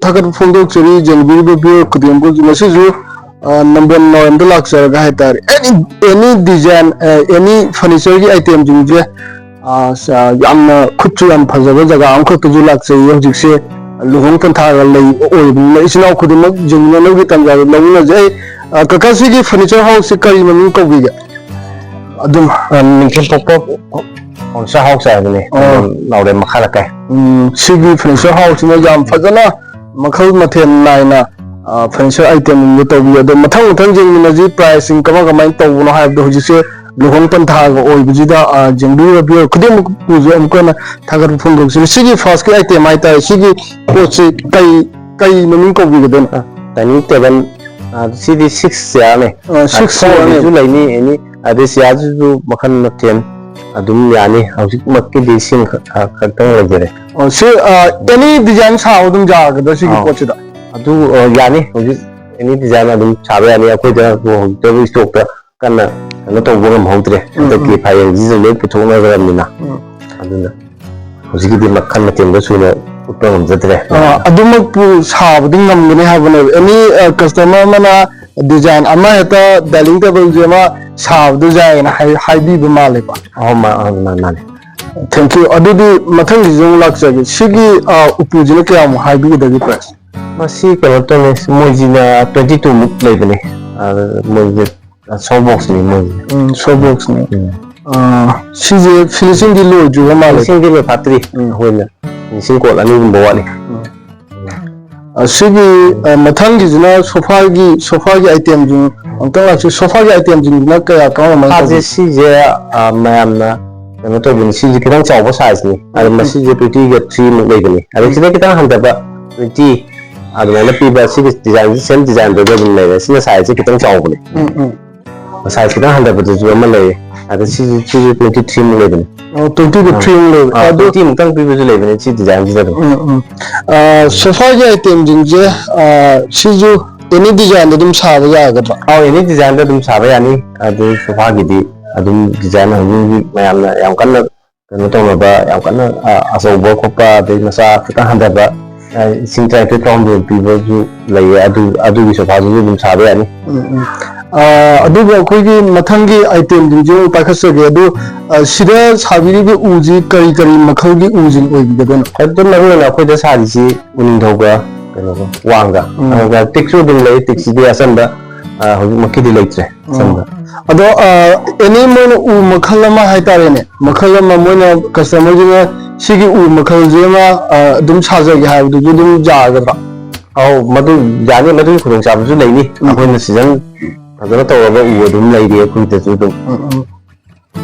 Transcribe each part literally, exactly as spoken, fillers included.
ꯊꯥꯒꯠꯄ ꯐꯣꯡꯗꯣꯛꯆꯔꯤ ꯌꯦꯡꯕꯤꯔꯤꯕ viewer ꯈꯨꯗꯤꯡꯃꯛꯄꯨ꯫ ꯉꯁꯤꯁꯨ ꯑ, ꯅꯝꯕꯣꯜ ꯅꯥꯎꯔꯦꯝꯗ ꯂꯥꯛꯆꯔꯒ ꯍꯥꯏꯇꯥꯔꯦ, any any design, any furnitureꯒꯤ itemꯁꯤꯡꯁꯦ ꯑ, ꯁ-, ꯌꯥꯝꯅ ꯈꯨꯠꯁꯨ ꯌꯥꯝ ꯐꯖꯕ ꯖꯒꯥ ꯑꯃꯈꯛꯇꯁꯨ ꯂꯥꯛꯆꯩ꯫ ꯍꯧꯖꯤꯛꯁꯦ ꯂꯨꯍꯣꯡ ꯄꯟꯊꯥꯒ ꯂꯩ ꯑꯣꯏꯕꯅꯤꯅ ꯏꯆꯤꯟ ꯏꯅꯥꯎ ꯈꯨꯗꯤꯡꯃꯛ ꯌꯦꯡꯃꯤꯟꯅꯅꯕꯒꯤ ꯇꯥꯟꯖꯥꯗꯨ ꯂꯧꯃꯤꯟꯅꯖꯩ꯫ ꯑ, ꯀꯀꯥ, ꯁꯤꯒꯤ furniture houseꯁꯦ ꯀꯔꯤ ꯃꯃꯤꯡ ꯀꯧꯕꯤꯒꯦ? ꯑꯗꯨꯝ ꯑ, ꯅꯤꯡꯊꯦꯝ ꯄꯣꯛꯄ furniture house ꯍꯥꯏꯕꯅꯦ꯫ ꯑꯣ꯫ ꯅꯥꯎꯔꯦꯝ ꯃꯈꯥ ꯂꯩꯀꯥꯏ꯫ ꯎꯝ, ꯁꯤꯒꯤ furniture houseꯁꯤꯅ ꯌꯥꯝ ꯐꯖꯅ ꯃꯈꯜ ꯃꯊꯦꯜ ꯅꯥꯏꯅ, ꯑ, furniture itemꯁꯤꯡꯗꯣ ꯇꯧꯕꯤ꯫ ꯑꯗꯣ ꯃꯊꯪ ꯃꯊꯪ ꯌꯦꯡꯃꯤꯟꯅꯁꯤ, priceꯁꯤꯡ ꯀꯃꯥꯏ ꯀꯃꯥꯏꯅ ꯇꯧꯕꯅꯣ ꯍꯥꯏꯕꯗꯣ꯫ ꯍꯧꯖꯤꯛꯁꯦ ꯂꯨꯍꯣꯡ ꯄꯟꯊꯥꯒ ꯑꯣꯏꯕꯁꯤꯗ, ꯑ, ꯌꯦꯡꯕꯤꯔꯤꯕ viewer ꯈꯨꯗꯤꯡꯃꯛꯄꯨꯁꯨ ꯑꯃꯨꯛꯀ ꯍꯟꯅ ꯊꯥꯒꯠꯄ ꯐꯣꯡꯗꯣꯛꯆꯔꯤ꯫ ꯁꯤꯒꯤ firstꯀꯤ item ꯍꯥꯏꯇꯥꯔꯦ, ꯁꯤꯒꯤ ꯄꯣꯠꯁꯤ ꯀꯩ, ꯀꯩ ꯃꯃꯤꯡ ꯀꯧꯕꯤꯒꯗꯣꯏꯅꯣ? ꯑ, dining table, ꯑ, ꯁꯤꯗꯤ six chairꯅꯦ꯫ ꯑ, six chairꯅꯦ꯫ ꯑꯆꯧꯕꯁꯨ ꯂꯩꯅꯤ, any ꯑꯗꯩ chairꯁꯤꯁꯨ ꯃꯈꯜ ꯃꯊꯦꯜ ꯑꯗꯨꯝ ꯌꯥꯅꯤ꯫ ꯍꯧꯖꯤꯛꯃꯛꯀꯤꯗꯤ ꯁꯤꯡ ꯈ-, ꯈ-, ꯈꯛꯇꯪ ꯂꯩꯖꯔꯦ꯫ ꯑꯣ, ꯁꯤ, ꯑ, any design ꯁꯥꯕ ꯑꯗꯨꯝ ꯌꯥꯒꯗ꯭ꯔꯥ ꯁꯤꯒꯤ ꯑꯥꯎ꯫ ꯄꯣꯠꯁꯤꯗ? ꯑꯗꯨ, ꯑ, ꯌꯥꯅꯤ꯫ ꯍꯧꯖꯤꯛ any design ꯑꯗꯨꯝ ꯁꯥꯕ ꯌꯥꯅꯤ꯫ ꯑꯩꯈꯣꯏꯗ ꯍꯧꯖꯤꯛꯇꯕꯨ stockꯇ ꯀꯟꯅ ꯀꯩꯅꯣ ꯇꯧꯕ ꯉꯝꯍꯧꯗ꯭ꯔꯦ꯫ ꯎꯝ, ꯍꯟꯗꯛꯀꯤ ꯎꯝ꯫ ꯐꯥꯏꯔꯦꯟꯁꯤꯗ ꯂꯣꯏ ꯄꯨꯊꯣꯛꯅꯈ꯭ꯔꯕꯅꯤꯅ꯫ ꯎꯝ꯫ ꯑꯗꯨꯅ ꯍꯧꯖꯤꯛꯀꯤꯗꯤ ꯃꯈꯜ ꯃꯊꯦꯜꯗꯣ ꯁꯨꯅ ꯎꯠꯄ ꯉꯝꯖꯗ꯭ꯔꯦ꯫ ꯑ, ꯑꯗꯨꯃꯛꯄꯨ ꯁꯥꯕꯗꯤ ꯉꯝꯒꯅꯤ ꯍꯥꯏꯕꯅꯦꯕ꯫ Any, ꯑ, customer ꯑꯃꯅ design ꯑꯃ ꯍꯦꯛꯇ dining tableꯁꯦ ꯑꯃ ꯁꯥꯕꯗ ꯌꯥꯏꯌꯦꯅ ꯍꯥꯏ-, ꯍꯥꯏꯕꯤꯕ ꯃꯥꯜꯂꯦꯀꯣ꯫ ꯑꯍꯣ, ꯃꯥ-, ꯑ, ꯃꯥ-, ꯃꯥꯅꯦ꯫ Thank you꯫ ꯑꯗꯨꯗꯤ ꯃꯊꯪꯒꯤꯁꯨ ꯑꯃꯨꯛ ꯂꯥꯛꯆꯒꯦ꯫ ꯁꯤꯒꯤ, ꯑ, ꯎꯄꯨꯁꯤꯅ ꯀꯌꯥꯃꯨꯛ ꯍꯥꯏꯕꯤꯒꯗꯒꯦ price? ꯃꯁꯤ ꯀꯩꯅꯣ ꯇꯧꯅꯤ, ꯃꯣꯏꯁꯤꯅ twenty two ꯃꯨꯛ ꯂꯩꯕꯅꯦ꯫ ꯑ, ꯃꯣꯏꯁꯦ soft boxꯅꯤ ꯃꯣꯏꯁꯦ꯫ ꯎꯝ, soft boxꯅꯤ꯫ ꯎꯝ꯫ ꯑ, ꯁꯤꯁꯦ finishingꯗꯤ ꯂꯣꯏꯗ꯭ꯔꯤꯕ ꯃꯥꯜꯂꯦ꯫ Finishingꯗꯤ ꯂꯣꯏ ꯐꯥꯠꯇ꯭ꯔꯤ꯫ ꯎꯝ꯫ ꯑꯩꯈꯣꯏꯅ finishing ꯀꯣꯠ ꯑꯅꯤꯒꯨꯝꯕ ꯋꯥꯠꯂꯤ꯫ ꯎꯝ꯫ ꯑ, ꯁꯤꯒꯤ, ꯑ, ꯃꯊꯪꯒꯤꯁꯤꯅ sofaꯒꯤ, sofaꯒꯤ itemꯁꯨ ꯑꯃꯨꯛꯇꯪ ꯂꯥꯛꯁꯤ꯫ Sofaꯒꯤ itemꯁꯤꯡꯁꯤꯅ ꯀꯌꯥ, ꯀꯔꯝꯕ sofaꯁꯦ ꯇꯧꯒꯦ? ꯁꯤꯁꯦ, ꯑ, ꯃꯌꯥꯝꯅ ꯀꯩꯅꯣ ꯇꯧꯕꯅꯤ, ꯁꯤꯁꯦ ꯈꯤꯇꯪ ꯆꯥꯎꯕ sizeꯅꯤ꯫ ꯑꯗꯣ ꯎꯝ, ꯎꯝ꯫ ꯃꯁꯤꯁꯦ twentyꯒ three ꯃꯨꯛ ꯂꯩꯕꯅꯤ꯫ ꯑꯗꯣ ꯎꯝ꯫ ꯁꯤꯗ ꯈꯤꯇꯪ ꯍꯟꯊꯕ twenty ꯑꯗꯨꯃꯥꯏꯅ ꯄꯤꯕ, ꯁꯤꯒꯤ designꯁꯦ same designꯗꯨꯗ ꯑꯗꯨꯝ ꯂꯩꯔꯦ꯫ ꯁꯤꯅ sizeꯁꯦ ꯈꯤꯇꯪ ꯆꯥꯎꯕꯅꯦ꯫ ꯎꯝ, ꯎꯝ꯫ Size ꯈꯤꯇꯪ ꯍꯟꯊꯕꯗꯁꯨ ꯑꯃ ꯂꯩꯌꯦ꯫ ꯑꯗ ꯁꯤꯁꯨ, ꯁꯤꯁꯨ twenty three ꯃꯨꯛ ꯂꯩꯕꯅꯤ꯫ ꯑꯣ, twentyꯒ ꯑꯥ꯫ Three ꯃꯨꯛ ꯂꯩꯕ꯫ ꯑꯥ, ꯑꯗꯨ twenty ꯃꯨꯛꯇꯪ ꯄꯤꯕꯁꯨ ꯂꯩꯕꯅꯦ ꯁꯤ designꯁꯤꯗ ꯑꯗꯨꯝ꯫ ꯎꯝ, ꯎꯝ꯫ ꯑꯥ, sofaꯒꯤ itemꯁꯤꯡꯁꯦ, ꯑꯥ, ꯁꯤꯁꯨ any designꯗ ꯑꯗꯨꯝ ꯁꯥꯕ ꯌꯥꯒꯗ꯭ꯔꯥ? ꯑꯥꯎ, any designꯗ ꯑꯗꯨꯝ ꯁꯥꯕ ꯌꯥꯅꯤ꯫ ꯑꯗꯨ sofaꯒꯤꯗꯤ ꯑꯗꯨꯝ design ꯍꯧꯖꯤꯛ ꯍꯧꯖꯤꯛ ꯃꯌꯥꯝꯅ ꯌꯥꯝ ꯀꯟꯅ ꯀꯩꯅꯣ ꯇꯧꯅꯕ, ꯌꯥꯝ ꯀꯟꯅ, ꯑꯥ, ꯑꯆꯧꯕ ꯈꯣꯠꯄ, ꯑꯗꯩ ꯃꯆꯥ ꯈꯤꯇꯪ ꯍꯟꯊꯕ, ꯑ, ꯏꯁꯤꯡ ꯇꯔꯥꯅꯤꯊꯣꯏ ꯇꯔꯥꯍꯨꯝꯗꯣꯏ ꯄꯤꯕꯁꯨ ꯂꯩꯌꯦ꯫ ꯑꯗꯨ, ꯑꯗꯨꯒꯤ ꯁꯣꯐꯥꯗꯨꯁꯨ ꯑꯗꯨꯝ ꯁꯥꯕ ꯌꯥꯅꯤ꯫ ꯎꯝ, ꯎꯝ꯫ ꯑ, ꯑꯗꯨꯒ ꯑꯩꯈꯣꯏꯒꯤ ꯃꯊꯪꯒꯤ ꯑꯥꯏꯇꯦꯝꯁꯤꯡꯁꯤ ꯑꯃꯨꯛ ꯄꯥꯏꯈꯠꯆꯒꯦ꯫ ꯑꯗꯨ, ꯑ, ꯁꯤꯗ ꯁꯥꯕꯤꯔꯤꯕ ꯎꯁꯤ ꯀꯔꯤ ꯀꯔꯤ ꯃꯈꯜꯒꯤ ꯎꯁꯤꯡ ꯑꯣꯏꯕꯤꯒꯗꯣꯏꯅꯣ? ꯑꯗꯨꯝ ꯃꯔꯨ ꯑꯣꯏꯅ ꯑꯩꯈꯣꯏꯗ ꯁꯥꯔꯤꯁꯤ ꯎꯅꯤꯡꯊꯧꯒ ꯀꯩꯅꯣꯒ, ꯋꯥꯡꯒ꯫ ꯎꯝ꯫ ꯑꯗꯨꯒ ꯇꯤꯛꯁꯨ ꯑꯗꯨꯝ ꯂꯩ꯫ ꯇꯤꯛꯁꯤꯗꯤ ꯑꯆꯝꯕ, ꯑ, ꯍꯧꯖꯤꯛꯃꯛꯀꯤꯗꯤ ꯂꯩꯇ꯭ꯔꯦ꯫ ꯑꯆꯝꯕ꯫ ꯑꯗꯣ, ꯑ, ꯑꯦꯅꯤ ꯃꯣꯏꯅ ꯎ ꯃꯈꯜ ꯑꯃ ꯍꯥꯏꯇꯥꯔꯦꯅꯦ, ꯃꯈꯜ ꯑꯃ ꯃꯣꯏꯅ ꯀꯁꯇꯃꯔꯁꯤꯅ ꯁꯤꯒꯤ ꯎ ꯃꯈꯜꯁꯤ ꯑꯃ, ꯑ, ꯑꯗꯨꯝ ꯁꯥꯖꯒꯦ ꯍꯥꯏꯕꯗꯨꯁꯨ ꯑꯗꯨꯝ ꯌꯥꯒꯗ꯭ꯔꯥ? ꯑꯧ, ꯃꯗꯨ ꯌꯥꯅꯤ꯫ ꯃꯗꯨꯒꯤ ꯈꯨꯗꯣꯡꯆꯥꯕꯁꯨ ꯂꯩꯅꯤ꯫ ꯑꯩꯈꯣꯏꯅ ꯁꯤꯖꯟ ꯐꯖꯅ ꯇꯧꯔꯕ ꯎ ꯑꯗꯨꯝ ꯂꯩꯔꯤ ꯑꯩꯈꯣꯏꯗꯁꯨ ꯑꯗꯨꯝ꯫ ꯎꯝ, ꯎꯝ꯫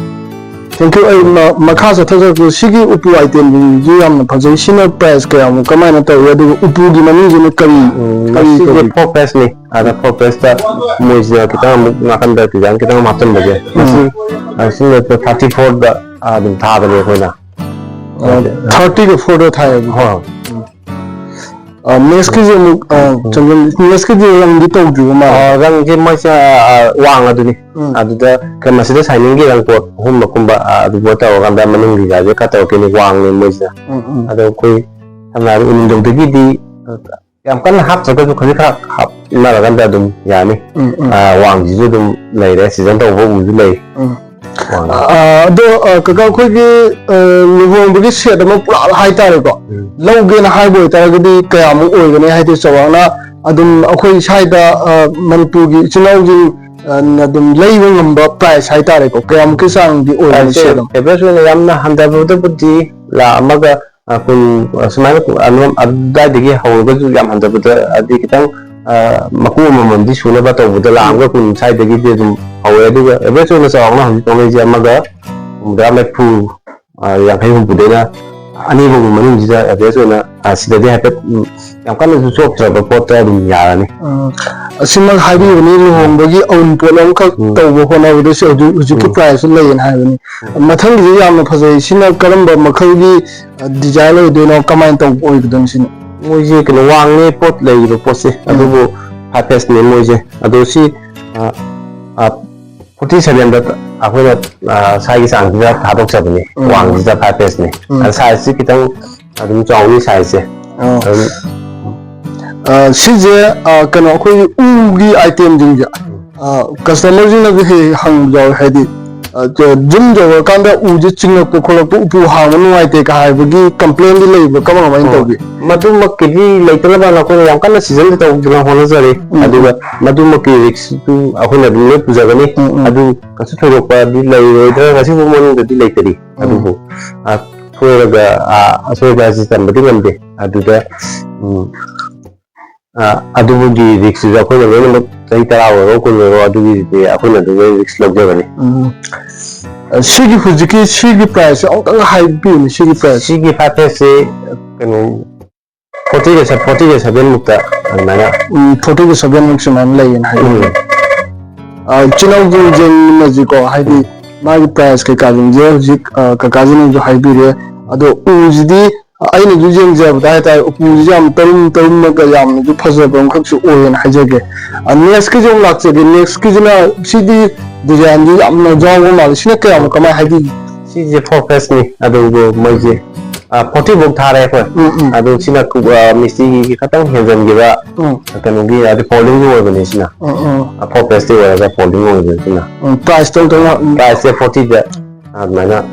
Thank you꯫ ꯑꯩ ꯃ-, ꯃꯈꯥ ꯆꯠꯊꯖꯔꯛꯄ ꯁꯤꯒꯤ ꯎꯄꯨ ꯑꯥꯏꯇꯦꯝꯁꯤꯡꯁꯨ ꯌꯥꯝꯅ ꯐꯖꯩ꯫ ꯁꯤꯅ ꯄ꯭ꯔꯥꯏꯁ ꯀꯌꯥꯃꯨꯛ ꯀꯃꯥꯏꯅ ꯇꯧꯏ, ꯑꯗꯨꯒ ꯎꯄꯨꯒꯤ ꯃꯃꯤꯡꯁꯤꯅ ꯀꯔꯤ, ꯎꯝ, ꯀꯔꯤ ꯃꯁꯤꯁꯦ ꯀꯧꯏ? ꯐꯣꯔ ꯐꯦꯁꯅꯤ꯫ ꯑꯗ ꯐꯣꯔ ꯐꯦꯁꯇ ꯃꯣꯏꯁꯤꯗ ꯈꯤꯇꯪ ꯑꯃꯨꯛ ꯅꯥꯀꯟꯗ ꯗꯤꯖꯥꯏꯟ ꯈꯤꯇꯪ ꯑꯃꯨꯛ ꯍꯥꯞꯆꯤꯟꯕꯁꯦ꯫ ꯃꯁꯤ, ꯑ, ꯁꯤ ꯅꯠꯇ꯭ꯔ ꯊꯥꯔꯇꯤ ꯐꯣꯔꯗ, ꯑ, ꯑꯗꯨꯝ ꯊꯥꯕꯅꯦ ꯑꯩꯈꯣꯏꯅ꯫ ꯊꯥꯔꯇꯤꯒ ꯐꯣꯔꯗ ꯊꯥꯏꯌꯦꯕ꯫ ꯍꯣꯏ, ꯍꯣꯏ꯫ ꯃꯦꯁꯀꯤꯁꯦ ꯑꯃꯨꯛ, ꯑ, ꯆꯪꯖꯟ-, ꯃꯦꯁꯀꯤꯗꯤ ꯔꯪꯗꯤ ꯇꯧꯗ꯭ꯔꯤꯕ ꯃꯥꯜꯂꯦ꯫ ꯑ, ꯔꯪꯁꯦ ꯃꯣꯏꯁꯦ, ꯑ, ꯑ, ꯋꯥꯡ ꯑꯗꯨꯅꯤ꯫ ꯎꯝ꯫ ꯑꯗꯨꯗ ꯀ-, ꯃꯁꯤꯗ ꯁꯥꯏꯅꯤꯡꯒꯤ ꯔꯪ ꯀꯣꯠ ꯑꯍꯨꯝꯕꯒꯨꯝꯕ, ꯑ, ꯑꯗꯨꯒꯨꯝꯕ ꯇꯧꯔꯀꯥꯟꯗ ꯃꯅꯨꯡꯒꯤ ꯀꯥꯁꯦ ꯈꯔ ꯇꯧꯔꯛꯀꯅꯤ, ꯋꯥꯡꯅꯤ ꯃꯣꯏꯁꯤꯅ꯫ ꯎꯝ, ꯎꯝ꯫ ꯑꯗꯣ ꯑꯩꯈꯣꯏ ꯁꯝꯅ ꯍꯥꯏꯔꯕꯗ ꯎꯅꯤꯡꯊꯧꯗꯒꯤꯗꯤ ꯌꯥꯝ ꯀꯟꯅ ꯍꯥꯞꯇ꯭ꯔꯒꯁꯨ ꯈꯖꯤꯛ ꯈꯔ ꯍꯥꯞꯅꯔꯀꯥꯟꯗ ꯑꯗꯨꯝ ꯌꯥꯅꯤ꯫ ꯎꯝ, ꯎꯝ꯫ ꯑ, ꯋꯥꯡꯁꯤꯁꯨ ꯑꯗꯨꯝ ꯂꯩꯔꯦ, ꯁꯤꯖꯟ ꯇꯧꯕ ꯎꯁꯨ ꯂꯩ꯫ ꯎꯝ꯫ ꯋꯥꯡ꯫ ꯑ, ꯑꯗꯣ, ꯑ, ꯀꯀꯥ, ꯑꯩꯈꯣꯏꯒꯤ, ꯑ, ꯂꯨꯍꯣꯡꯕꯒꯤ ꯁꯦꯠ ꯑꯃ ꯄꯨꯔꯥ ꯍꯥꯏꯇꯥꯔꯦꯀꯣ, ꯎꯝ꯫ ꯂꯧꯒꯦꯅ ꯍꯥꯏꯕ ꯑꯣꯏꯇꯥꯔꯒꯗꯤ ꯀꯌꯥꯃꯨꯛ ꯑꯣꯏꯒꯅꯤ? ꯍꯥꯏꯗꯤ ꯆꯥꯎꯔꯥꯛꯅ ꯑꯗꯨꯝ ꯑꯩꯈꯣꯏ ꯁ꯭ꯋꯥꯏꯗ, ꯑ, ꯃꯅꯤꯄꯨꯔꯒꯤ ꯏꯆꯤꯜ ꯏꯅꯥꯎꯁꯤꯡ, ꯑ, ꯅ ꯑꯗꯨꯝ ꯂꯩꯕ ꯉꯝꯕ ꯄ꯭ꯔꯥꯏꯁ ꯍꯥꯏꯇꯥꯔꯦꯀꯣ, ꯀꯌꯥꯃꯨꯛꯀꯤ ꯆꯥꯡꯗꯤ ꯑꯣꯏꯒꯅꯤ ꯄ꯭ꯔꯥꯏꯁꯁꯦ ꯁꯦꯠ ꯑꯃ? ꯑꯦꯚꯔꯦꯖ ꯑꯣꯏꯅ ꯌꯥꯝꯅ ꯍꯟꯊꯕꯗꯕꯨꯗꯤ ꯂꯥꯛ ꯑꯃꯒ, ꯑ, ꯀꯨꯟ, ꯑ, ꯁꯨꯃꯥꯏꯅ, ꯑ, ꯑꯗꯨꯝ ꯑꯗꯨꯗꯥꯏꯗꯒꯤ ꯍꯧꯔꯒꯁꯨ ꯌꯥꯝ ꯍꯟꯊꯕꯗ, ꯍꯥꯏꯗꯤ ꯈꯤꯇꯪ, ꯑ, ꯃꯀꯨ ꯑꯃꯃꯝꯗꯤ ꯁꯨꯅꯕ ꯇꯧꯕꯗ ꯂꯥꯛ ꯑꯃꯒ ꯀꯨꯟ ꯁ꯭ꯋꯥꯏꯗꯒꯤꯗꯤ ꯑꯗꯨꯝ ꯍꯧꯋꯦ꯫ ꯑꯗꯨꯒ ꯑꯦꯚꯔꯦꯖ ꯑꯣꯏꯅ ꯆꯥꯎꯔꯥꯛꯅ ꯍꯧꯖꯤꯛ ꯇꯧꯅꯔꯤꯁꯦ ꯑꯃꯒ ꯍꯨꯝꯐꯨꯇꯔꯥ, ꯃꯔꯤꯐꯨ, ꯑ, ꯌꯥꯡꯈꯩ ꯍꯨꯝꯐꯨꯗꯩꯅ ꯑꯅꯤ ꯐꯥꯎꯒꯤ ꯃꯅꯨꯡꯁꯤꯗ ꯑꯦꯚꯔꯦꯖ ꯑꯣꯏꯅ, ꯑ, ꯁꯤꯗꯗꯤ ꯍꯥꯏꯐꯦꯠ, ꯎꯝ, ꯌꯥꯝ ꯀꯟꯅꯁꯨ ꯆꯣꯞꯇ꯭ꯔꯕ ꯄꯣꯠꯇ ꯑꯗꯨꯝ ꯌꯥꯔꯅꯤ꯫ ꯑ, ꯑꯁꯤꯃꯛ ꯍꯥꯏꯕꯤꯕꯅꯤ, ꯂꯨꯍꯣꯡꯕꯒꯤ ꯑꯎꯟꯄꯣꯠ ꯑꯃꯈꯛ ꯎꯝ꯫ ꯇꯧꯕ ꯍꯣꯠꯅꯕꯗꯁꯨ ꯍꯧꯖꯤꯛ, ꯍꯧꯖꯤꯛꯀꯤ ꯎꯝ꯫ ꯄ꯭ꯔꯥꯏꯁꯁꯨ ꯂꯩꯌꯦꯅ ꯍꯥꯏꯕꯅꯤ꯫ ꯃꯊꯪꯒꯤꯁꯤ ꯌꯥꯝꯅ ꯐꯖꯩ꯫ ꯁꯤꯅ ꯀꯔꯝꯕ ꯃꯈꯜꯒꯤ, ꯑ, ꯗꯤꯖꯥꯏꯟ ꯑꯣꯏꯗꯣꯏꯅꯣ? ꯀꯃꯥꯏꯅ ꯇꯧꯕ ꯑꯣꯏꯒꯗꯣꯏꯅꯣ ꯁꯤꯅ? ꯃꯣꯏꯁꯦ ꯀꯩꯅꯣ ꯋꯥꯡꯉꯦ ꯄꯣꯠ ꯂꯩꯔꯤꯕ ꯄꯣꯠꯁꯦ, ꯎꯝ꯫ ꯑꯗꯨꯕꯨ ꯐꯥꯏꯚ ꯐꯦꯁꯅꯦ ꯃꯣꯏꯁꯦ꯫ ꯑꯗꯣ ꯁꯤ, ꯑ, ꯑ, ꯐꯣꯔꯇꯤ ꯁꯚꯦꯟꯗ ꯑꯩꯈꯣꯏꯅ, ꯑ, ꯁ꯭ꯋꯥꯏꯒꯤ ꯆꯥꯡꯁꯤꯗ ꯊꯥꯗꯣꯛꯆꯕꯅꯤ꯫ ꯎꯝ꯫ ꯋꯥꯡꯁꯤꯗ ꯐꯥꯏꯚ ꯐꯦꯁꯅꯤ꯫ ꯎꯝ꯫ ꯑꯗ ꯁꯥꯏꯖꯁꯤ ꯈꯤꯇꯪ ꯑꯗꯨꯝ ꯆꯥꯎꯅꯤ ꯁꯥꯏꯖꯁꯦ꯫ ꯑꯥ꯫ ꯑꯗꯨꯝ ꯑ, ꯁꯤꯁꯦ, ꯑ, ꯀꯩꯅꯣ, ꯑꯩꯈꯣꯏꯒꯤ ꯎꯒꯤ item ꯁꯤꯡꯁꯦ, ꯑ, customer ꯁꯤꯡꯅꯁꯨ ꯍꯦꯛ ꯍꯦꯛ ꯍꯪꯕ ꯌꯥꯎꯋꯦ, ꯍꯥꯏꯗꯤ, ꯑ, ꯌꯨꯝ ꯌꯧꯔꯀꯥꯟꯗ ꯎꯁꯦ ꯆꯤꯡꯉꯛꯄ ꯈꯣꯠꯂꯛꯄ, ꯎꯄꯨ ꯍꯥꯡꯕ ꯅꯨꯡꯉꯥꯏꯇꯦ ꯀ ꯍꯥꯏꯕꯒꯤ complain ꯗꯤ ꯂꯩꯕ꯭ꯔꯥ, ꯀꯃꯥꯏ ꯀꯃꯥꯏꯅ ꯇꯧꯒꯦ? ꯃꯗꯨꯃꯛꯀꯤꯗꯤ ꯂꯩꯇꯅꯕ ꯑꯩꯈꯣꯏꯅ ꯌꯥꯝ ꯀꯟꯅ ꯁꯤꯖꯟꯗꯤ ꯇꯧꯗꯅ ꯍꯣꯠꯅꯖꯔꯤ꯫ ꯎꯝ, ꯑꯗꯨꯒ ꯎꯝ꯫ ꯃꯗꯨꯃꯛꯀꯤ risk ꯇꯨ ꯑꯩꯈꯣꯏꯅ ꯑꯗꯨꯝ ꯂꯣꯏ ꯄꯨꯖꯒꯅꯤ꯫ ꯎꯝ, ꯎꯝ꯫ ꯑꯗꯨ ꯀꯩꯁꯨ ꯊꯣꯏꯗꯣꯛꯄꯗꯤ ꯂꯩꯔꯣꯏꯗ꯭ꯔꯥ, ꯉꯁꯤꯐꯥꯎ ꯃꯅꯨꯡꯗꯗꯤ ꯂꯩꯇꯔꯤ꯫ ꯎꯝ꯫ ꯑꯗꯨꯕꯨ, ꯑ, ꯁꯣꯏꯔꯒ, ꯑ, ꯑꯁꯣꯏꯕ ꯑꯁꯤ ꯇꯝꯕꯗꯤ ꯉꯝꯗꯦ꯫ ꯑꯗꯨꯗ, ꯎꯝ, ꯑ, ꯑꯗꯨꯒꯤ risk ꯁꯤꯁꯨ ꯑꯩꯈꯣꯏꯅ ꯂꯣꯏꯅꯃꯛ, ꯆꯍꯤ ꯇꯔꯥ ꯑꯣꯏꯔꯣ, ꯀꯨꯟ ꯑꯣꯏꯔꯣ, ꯑꯗꯨꯒꯤꯗꯤ ꯑꯩꯈꯣꯏꯅ ꯑꯗꯨꯝ ꯂꯣꯏꯅ risk ꯂꯧꯖꯒꯅꯤ꯫ ꯎꯝ꯫ ꯑ, ꯁꯤꯒꯤ ꯍꯧꯖꯤꯛꯀꯤ, ꯁꯤꯒꯤ price ꯁꯦ ꯑꯃꯨꯛꯇꯪ ꯍꯥꯏꯕꯤꯌꯨꯅꯦ, ꯁꯤꯒꯤ price꯫ ꯁꯤꯒꯤ five S ꯁꯤ ꯀꯩꯅꯣ, forty ꯒ, forty ꯒ seven ꯃꯨꯛꯇ ꯑꯗꯨꯃꯥꯏꯅ꯫ ꯎꯝ, forty ꯒ seven ꯃꯨꯛ ꯁꯨꯃꯥꯏꯅ ꯂꯩꯌꯦꯅ ꯍꯥꯏꯕꯤꯌꯨꯅꯦ꯫ ꯎꯝ꯫ ꯑ, ꯏꯆꯤꯟ ꯏꯅꯥꯎꯁꯤꯡ ꯌꯦꯡꯃꯤꯟꯅꯁꯤꯀꯣ, ꯍꯥꯏꯗꯤ ꯃꯥꯒꯤ price ꯀꯩꯀꯥꯁꯤꯡꯁꯦ ꯍꯧꯖꯤꯛ, ꯑ, ꯀꯀꯥꯁꯤꯅꯁꯨ ꯍꯥꯏꯕꯤꯔꯦ꯫ ꯑꯗꯣ ꯎꯁꯤꯗꯤ, ꯑ, ꯑꯩꯅꯁꯨ ꯌꯦꯡꯖꯕꯗ ꯍꯥꯏꯇꯥꯔꯦ, ꯎꯄꯨꯁꯤꯁꯨ ꯌꯥꯝ ꯇꯔꯨꯝ ꯇꯔꯨꯝꯃꯒ ꯌꯥꯝꯅꯁꯨ ꯐꯖꯕ ꯑꯃꯈꯛꯁꯨ ꯑꯣꯏꯌꯦꯅ ꯍꯥꯏꯖꯒꯦ꯫ ꯑ, next ꯀꯤꯁꯦ ꯑꯃꯨꯛ ꯂꯥꯛꯆꯒꯦ꯫ Next ꯀꯤꯁꯤꯅ, ꯁꯤꯗꯤ design ꯁꯤ ꯌꯥꯝꯅ ꯌꯥꯎꯕ ꯃꯥꯜꯂꯦ꯫ ꯁꯤꯅ ꯀꯌꯥꯃꯨꯛ, ꯀꯃꯥꯏꯅ ꯍꯥꯏꯕꯤꯒꯦ? ꯁꯤꯁꯦ four piece ꯅꯤ, ꯑꯗꯨꯕꯨ ꯃꯣꯏꯁꯦ, ꯑ, forty ꯐꯥꯎ ꯊꯥꯔꯦ ꯑꯩꯈꯣꯏ꯫ ꯎꯝ, ꯎꯝ꯫ ꯑꯗꯨ ꯁꯤꯅ ꯀꯨ-, ꯑ, ꯃꯤꯁꯇ꯭ꯔꯤꯒꯤ ꯈꯇꯪ ꯍꯦꯟꯖꯟꯈꯤꯕ ꯎꯝ꯫ ꯀꯩꯅꯣꯒꯤ, ꯍꯥꯏꯗꯤ folding ꯒꯤ ꯑꯣꯏꯕꯅꯦ ꯁꯤꯅ꯫ ꯎꯝ, ꯎꯝ꯫ ꯑ, four piece ꯇꯤ ꯑꯣꯏꯔꯒ folding ꯑꯣꯏꯕꯅꯤꯅ꯫ ꯎꯝ, price ꯇꯣ ꯑꯝꯇꯪ ꯂꯥꯛ-, ꯎꯝ꯫ Price ꯁꯦ forty ꯗ ꯑꯗꯨꯃꯥꯏꯅ,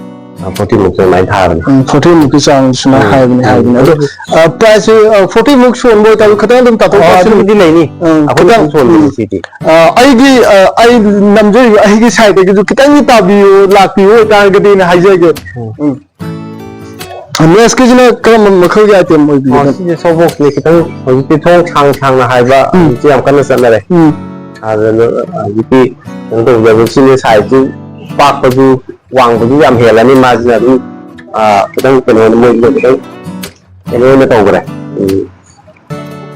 ꯑ, forty ꯃꯨꯛꯇ ꯑꯗꯨꯃꯥꯏꯅ ꯊꯥꯕꯅꯦ꯫ ꯎꯝ, forty ꯃꯨꯛꯀꯤ ꯆꯥꯡ ꯁꯨꯃꯥꯏꯅ ꯎꯝ, ꯍꯥꯏꯕꯅꯤ, ꯎꯝ꯫ ꯍꯥꯏꯕꯅꯤ꯫ ꯑꯗꯣ, ꯑ, price ꯁꯦ, ꯑ, forty ꯃꯨꯛ ꯁꯣꯟꯕ ꯑꯣꯏꯇꯥꯔꯁꯨ ꯈꯤꯇꯪ ꯑꯗꯨꯝ ꯇꯥꯊꯣꯛ ꯑꯣ, ꯇꯥꯁꯤꯟ, ꯑꯗꯨꯕꯨꯗꯤ ꯂꯩꯅꯤ꯫ ꯎꯝ, ꯑꯩꯈꯣꯏꯅ ꯈꯤꯇꯪ, ꯑꯗꯨꯝ ꯁꯣꯟꯕꯅꯤ ꯎꯝ꯫ ꯁꯤꯗꯤ꯫ ꯑ, ꯑꯩꯒꯤ, ꯑ, ꯑꯩ ꯅꯝꯖꯔꯤꯕ ꯑꯩꯒꯤ side ꯇꯒꯤꯁꯨ ꯈꯤꯇꯪꯗꯤ ꯇꯥꯕꯤꯌꯨ, ꯂꯥꯛꯄꯤꯌꯨ ꯑꯣꯏꯇꯥꯔꯒꯗꯤꯅ ꯍꯥꯏꯖꯒꯦ꯫ ꯎꯝ꯫ ꯎꯝ꯫ ꯑ, next ꯀꯤꯁꯤꯅ ꯀꯔꯝꯕ ꯃꯈꯜꯒꯤ item ꯑꯣ, ꯑꯣꯏꯕꯤꯒꯗꯕ? ꯁꯤꯁꯦ soft box ꯅꯤ, ꯈꯤꯇꯪ ꯍꯧꯖꯤꯛꯇꯤ ꯊꯣꯡ ꯁꯥꯡ ꯁꯥꯡꯅ ꯍꯥꯏꯕ ꯎꯝ꯫ ꯍꯧꯖꯤꯛꯇꯤ ꯌꯥꯝ ꯀꯟꯅ ꯆꯠꯅꯔꯦ꯫ ꯎꯝ꯫ ꯑꯗꯨꯅ ꯍꯧꯖꯤꯛꯇꯤ ꯀꯩꯅꯣ ꯇꯧꯖꯕ, ꯁꯤꯅ size ꯁꯨ ꯄꯥꯛꯄꯁꯨ ꯋꯥꯡꯕꯁꯨ ꯌꯥꯝ ꯍꯦꯜꯂꯅꯤ, ꯃꯥꯁꯤꯅ ꯑꯗꯨꯝ, ꯑ, ꯈꯤꯇꯪ ꯀꯩꯅꯣ, ꯃꯣꯏꯁꯤꯅ ꯈꯤꯇꯪ ꯀꯩꯅꯣ ꯑꯣꯏꯅ ꯇꯧꯈ꯭ꯔꯦ꯫ ꯎꯝ꯫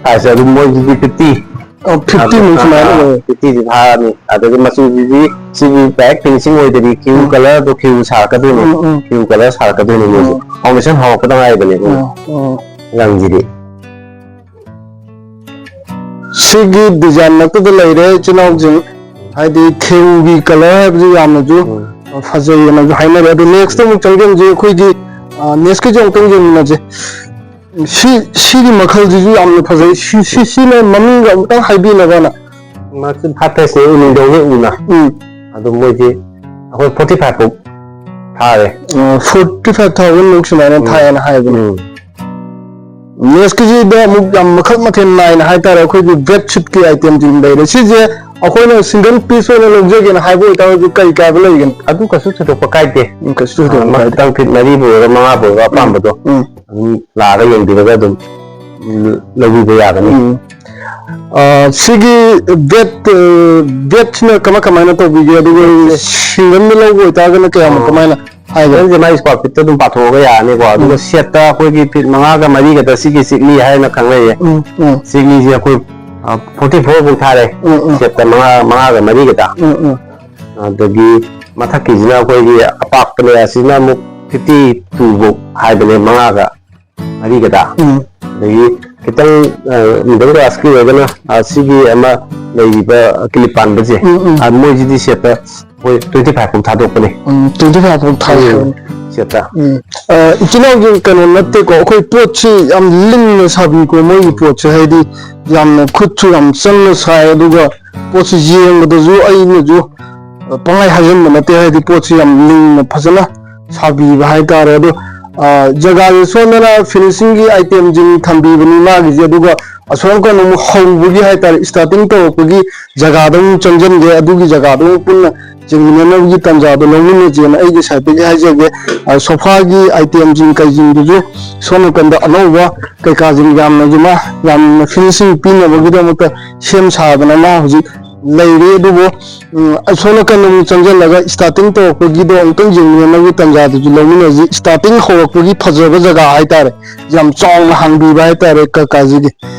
Size ꯑꯗꯨꯝ ꯃꯣꯏꯁꯤꯗꯤ fifty꯫ ꯑꯣ, fifty ꯃꯨꯛ ꯁꯨꯃꯥꯏꯅ ꯑꯣꯏ꯫ Fifty ꯁꯤ ꯊꯥꯔꯅꯤ꯫ ꯑꯗꯒꯤ ꯃꯆꯨꯁꯤꯗꯤ ꯁꯤꯒꯤ direct finishing ꯑꯣꯏꯗꯕꯤ, ꯈꯤꯌꯨ ꯎꯝ꯫ Colour ꯗꯣ ꯈꯤꯌꯨ ꯁꯥꯔꯛꯀꯗꯣꯏꯅꯤ꯫ ꯎꯝ, ꯎꯝ꯫ ꯈꯤꯌꯨ colour ꯁꯥꯔꯛꯀꯗꯣꯏꯅꯤ ꯃꯣꯏꯁꯦ꯫ ꯎꯝ꯫ Foundation ꯍꯧꯔꯛꯄꯗ ꯉꯥꯏꯔꯤꯕꯅꯦ ꯑꯩꯈꯣꯏ ꯎꯝ, ꯎꯝ꯫ ꯔꯪꯁꯤꯗꯤ꯫ ꯁꯤꯒꯤ design ꯃꯛꯇꯗ ꯂꯩꯔꯦ, ꯏꯆꯤꯟ ꯏꯅꯥꯎꯁꯤꯡ꯫ ꯍꯥꯏꯗꯤ ꯈꯦꯔꯨꯒꯤ colour ꯍꯥꯏꯕꯁꯤ ꯌꯥꯝꯅꯁꯨ ꯎꯝ꯫ ꯐꯖꯩꯌꯦꯅꯁꯨ ꯍꯥꯏꯅꯔꯦ꯫ ꯑꯗꯣ next ꯑꯃꯨꯛ ꯆꯪꯁꯤꯟꯁꯤ ꯑꯩꯈꯣꯏꯒꯤ, ꯑ, next ꯀꯤꯁꯦ ꯑꯃꯨꯛꯇꯪ ꯌꯦꯡꯃꯤꯟꯅꯁꯦ꯫ ꯁꯤ ꯁꯤꯒꯤ ꯃꯈꯜꯁꯤꯁꯨ ꯌꯥꯝꯅ ꯐꯖꯩ꯫ ꯁꯤ ꯁꯤ ꯁꯤꯅ ꯃꯃꯤꯡꯒ ꯑꯃꯨꯛꯇꯪ ꯍꯥꯏꯕꯤꯅꯕꯅ꯫ ꯃꯥꯁꯤ ꯐꯥꯠꯇ꯭ꯔꯦꯁꯅꯦ, ꯎꯅꯤꯡꯗꯧꯅꯦ ꯎꯅ꯫ ꯎꯝ꯫ ꯑꯗꯨ ꯃꯣꯏꯗꯤ ꯑꯩꯈꯣꯏ ꯐꯣꯔꯇꯤ ꯐꯥꯏꯚ ꯐꯥꯎ ꯊꯥꯔꯦ꯫ ꯐꯣꯔꯇꯤ ꯐꯥꯏꯚ ꯊꯥꯎꯖꯟꯃꯨꯛ ꯁꯨꯃꯥꯏꯅ ꯎꯝ꯫ ꯊꯥꯏꯌꯦꯅ ꯍꯥꯏꯕꯅꯦ꯫ ꯎꯝ꯫ ꯅꯦꯛꯁꯀꯤꯁꯤꯗ ꯑꯃꯨꯛ ꯌꯥꯝ ꯃꯈꯜ ꯃꯊꯦꯜ ꯅꯥꯏꯅ ꯍꯥꯏꯇꯥꯔꯦ, ꯑꯩꯈꯣꯏꯒꯤ ꯕꯦꯠꯁꯤꯠꯀꯤ ꯑꯥꯏꯇꯦꯝꯁꯤꯡ ꯂꯩꯔꯦ꯫ ꯁꯤꯁꯦ ꯑꯩꯈꯣꯏꯅ ꯁꯤꯡꯒꯜ ꯄꯤꯁ ꯑꯣꯏꯅ ꯂꯧꯖꯒꯦꯅ ꯍꯥꯏꯕ ꯑꯣꯏꯇꯥꯔꯒꯗꯤ ꯀꯔꯤ ꯀꯥꯏꯕ ꯂꯩꯒꯅꯤ? ꯑꯗꯨ ꯀꯩꯁꯨ ꯊꯣꯏꯗꯣꯛꯄ ꯀꯥꯏꯗꯦ꯫ ꯎꯝ, ꯀꯩꯁꯨ ꯊꯣꯏꯗꯣꯛꯄ ꯀꯥꯏꯗꯦ꯫ ꯃꯊꯪ ꯐꯤꯠ ꯃꯔꯤꯕꯨ ꯑꯣꯏꯔꯣ, ꯃꯉꯥꯕꯨ ꯑꯣꯏꯔꯣ, ꯑꯄꯥꯝꯕꯗꯣ ꯎꯝ꯫ ꯑꯗꯨꯝ ꯂꯥꯛꯑꯒ ꯌꯦꯡꯕꯤꯔꯒ ꯑꯗꯨꯝ ꯂꯧꯕꯤꯕ ꯌꯥꯒꯅꯤ꯫ ꯎꯝ꯫ ꯑ, ꯁꯤꯒꯤ ꯕꯦꯠ, ꯑ, ꯕꯦꯠꯁꯤꯅ ꯀꯃꯥꯏ ꯀꯃꯥꯏꯅ ꯇꯧꯕꯤꯒꯦ? ꯑꯗꯨꯒ ꯁꯤꯡꯒꯜꯗ ꯂꯧꯕ ꯑꯣꯏꯇꯥꯔꯒꯅ ꯀꯌꯥꯃꯨꯛ ꯎꯝ꯫ ꯀꯃꯥꯏꯅ ꯍꯥꯏꯒꯦ? ꯁꯤꯡꯒꯜꯁꯦ ꯃꯥꯒꯤ ꯁ꯭ꯀ꯭ꯋꯥꯔ ꯐꯤꯠꯇ ꯑꯗꯨꯝ ꯄꯥꯊꯣꯛꯑꯒ ꯌꯥꯔꯅꯤꯀꯣ꯫ ꯑꯗꯨꯒ ꯎꯝ꯫ ꯁꯦꯠꯇ ꯑꯩꯈꯣꯏꯒꯤ ꯐꯤꯠ ꯃꯉꯥꯒ ꯃꯔꯤꯒꯗ ꯁꯤꯒꯤ ꯆꯤꯛꯂꯤ ꯍꯥꯏꯅ ꯈꯪꯅꯩꯌꯦ꯫ ꯎꯝ, ꯎꯝ, ꯆꯤꯛꯂꯤꯁꯦ ꯑꯩꯈꯣꯏ ꯐꯣꯔꯇꯤ ꯐꯣꯔ ꯐꯥꯎ ꯊꯥꯔꯦ꯫ ꯎꯝ, ꯎꯝ꯫ ꯁꯦꯠꯇ ꯃꯉꯥ, ꯃꯉꯥꯒ ꯃꯔꯤꯒꯗ꯫ ꯎꯝ, ꯎꯝ꯫ ꯑꯗꯒꯤ ꯃꯊꯛꯀꯤꯁꯤꯅ ꯑꯩꯈꯣꯏꯒꯤ ꯑꯄꯥꯛꯄꯅꯦ, ꯑꯁꯤꯅ ꯑꯃꯨꯛ ꯐꯤꯐꯇꯤ ꯇꯨ ꯐꯥꯎ ꯍꯥꯏꯕꯅꯦ, ꯃꯉꯥꯒ ꯃꯔꯤꯒꯗ꯫ ꯎꯝ꯫ ꯑꯗꯒꯤ ꯈꯤꯇꯪ ꯃꯤꯗꯜ ꯀ꯭ꯂꯥꯁꯀꯤ ꯑꯣꯏꯔꯒꯅ, ꯑ, ꯁꯤꯒꯤ ꯑꯃ ꯂꯩꯔꯤꯕ ꯀ꯭ꯂꯤꯞ ꯄꯥꯟꯕꯁꯦ, ꯎꯝ, ꯎꯝ꯫ ꯑ, ꯃꯣꯏꯁꯤꯗꯤ ꯁꯦꯠꯇ ꯑꯩꯈꯣꯏ ꯇ꯭ꯋꯦꯟꯇꯤ ꯐꯥꯏꯚ ꯐꯥꯎ ꯊꯥꯗꯣꯛꯄꯅꯦ꯫ ꯎꯝ, ꯇ꯭ꯋꯦꯟꯇꯤ ꯐꯥꯏꯚ ꯐꯥꯎ ꯊꯥꯏ ꯍꯥꯏꯕꯅꯤ꯫ ꯁꯦꯠꯇ꯫ ꯎꯝ꯫ ꯑ, ꯏꯆꯤꯜ ꯏꯅꯥꯎꯒꯤ ꯀꯩꯅꯣ ꯅꯠꯇꯦꯀꯣ, ꯑꯩꯈꯣꯏ ꯄꯣꯠꯁꯤ ꯌꯥꯝ ꯂꯤꯡꯅ ꯁꯥꯕꯤꯀꯣ ꯃꯣꯏꯒꯤ ꯄꯣꯠꯁꯦ, ꯍꯥꯏꯗꯤ ꯌꯥꯝꯅ ꯈꯨꯠꯁꯨ ꯌꯥꯝ ꯆꯪꯅ ꯁꯥꯏ, ꯑꯗꯨꯒ ꯄꯣꯠꯁꯤ ꯌꯦꯡꯕꯗꯁꯨ ꯑꯩꯅꯁꯨ, ꯑ, ꯄꯪꯍꯥꯏ ꯍꯥꯏꯖꯟꯕ ꯅꯠꯇꯦ, ꯍꯥꯏꯗꯤ ꯄꯣꯠꯁꯤ ꯌꯥꯝ ꯂꯤꯡꯅ ꯐꯖꯅ ꯁꯥꯕꯤꯕ ꯍꯥꯏꯇꯥꯔꯦ꯫ ꯑꯗꯣ, ꯑ, ꯖꯒꯥꯁꯦ ꯁꯣꯝꯗꯅ ꯐꯤꯅꯤꯁꯤꯡꯒꯤ ꯑꯥꯏꯇꯦꯝꯁꯤꯡ ꯊꯝꯕꯤꯕꯅꯤ ꯃꯥꯒꯤꯁꯦ, ꯑꯗꯨꯒ ꯑꯁꯣꯝ ꯅꯥꯀꯟ ꯑꯃꯨꯛ ꯍꯧꯕꯒꯤ ꯍꯥꯏꯇꯥꯔꯦ, ꯁ꯭ꯇꯥꯔꯇꯤꯡ ꯇꯧꯔꯛꯄꯒꯤ ꯖꯒꯥꯗ ꯑꯃꯨꯛ ꯆꯪꯁꯤꯟꯒꯦ, ꯑꯗꯨꯒꯤ ꯖꯒꯥꯗ ꯑꯃꯨꯛ ꯄꯨꯟꯅ ꯌꯦꯡꯃꯤꯟꯅꯅꯕꯒꯤ ꯇꯥꯟꯖꯥꯗꯣ ꯂꯧꯃꯤꯟꯅꯁꯦꯅ ꯑꯩꯒꯤ ꯁꯥꯏꯠꯇꯒꯤ ꯍꯥꯏꯖꯒꯦ꯫ ꯑ, ꯁꯣꯐꯥꯒꯤ ꯑꯥꯏꯇꯦꯝꯁꯤꯡ ꯀꯩꯁꯤꯡꯗꯨꯁꯨ ꯁꯣꯝ ꯅꯥꯀꯟꯗ ꯑꯅꯧꯕ ꯀꯩꯀꯥꯁꯤꯡ ꯌꯥꯝꯅꯁꯨ ꯃꯥ ꯌꯥꯝꯅ ꯐꯤꯅꯤꯁꯤꯡ ꯄꯤꯅꯕꯒꯤꯗꯃꯛꯇ ꯁꯦꯝ ꯁꯥꯗꯅ ꯃꯥ ꯍꯧꯖꯤꯛ ꯂꯩꯔꯤ꯫ ꯑꯗꯨꯕꯨ, ꯎꯝ, ꯑꯁꯣꯝ ꯅꯥꯀꯟꯗ ꯑꯃꯨꯛ ꯆꯪꯁꯤꯜꯂꯒ ꯁ꯭ꯇꯥꯔꯇꯤꯡ ꯇꯧꯔꯛꯄꯒꯤꯗꯣ ꯑꯃꯨꯛꯇꯪ ꯌꯦꯡꯃꯤꯟꯅꯅꯕꯒꯤ ꯇꯥꯟꯖꯥꯗꯨꯁꯨ ꯂꯧꯃꯤꯟꯅꯁꯤ꯫ ꯁ꯭ꯇꯥꯔꯇꯤꯡ ꯍꯧꯔꯛꯄꯒꯤ ꯐꯖꯕ ꯖꯒꯥ ꯍꯥꯏꯇꯥꯔꯦ, ꯌꯥꯝ ꯆꯥꯎꯅ ꯍꯥꯡꯕꯤꯕ ꯍꯥꯏꯇꯥꯔꯦ ꯀꯀꯥꯁꯤꯒꯤ꯫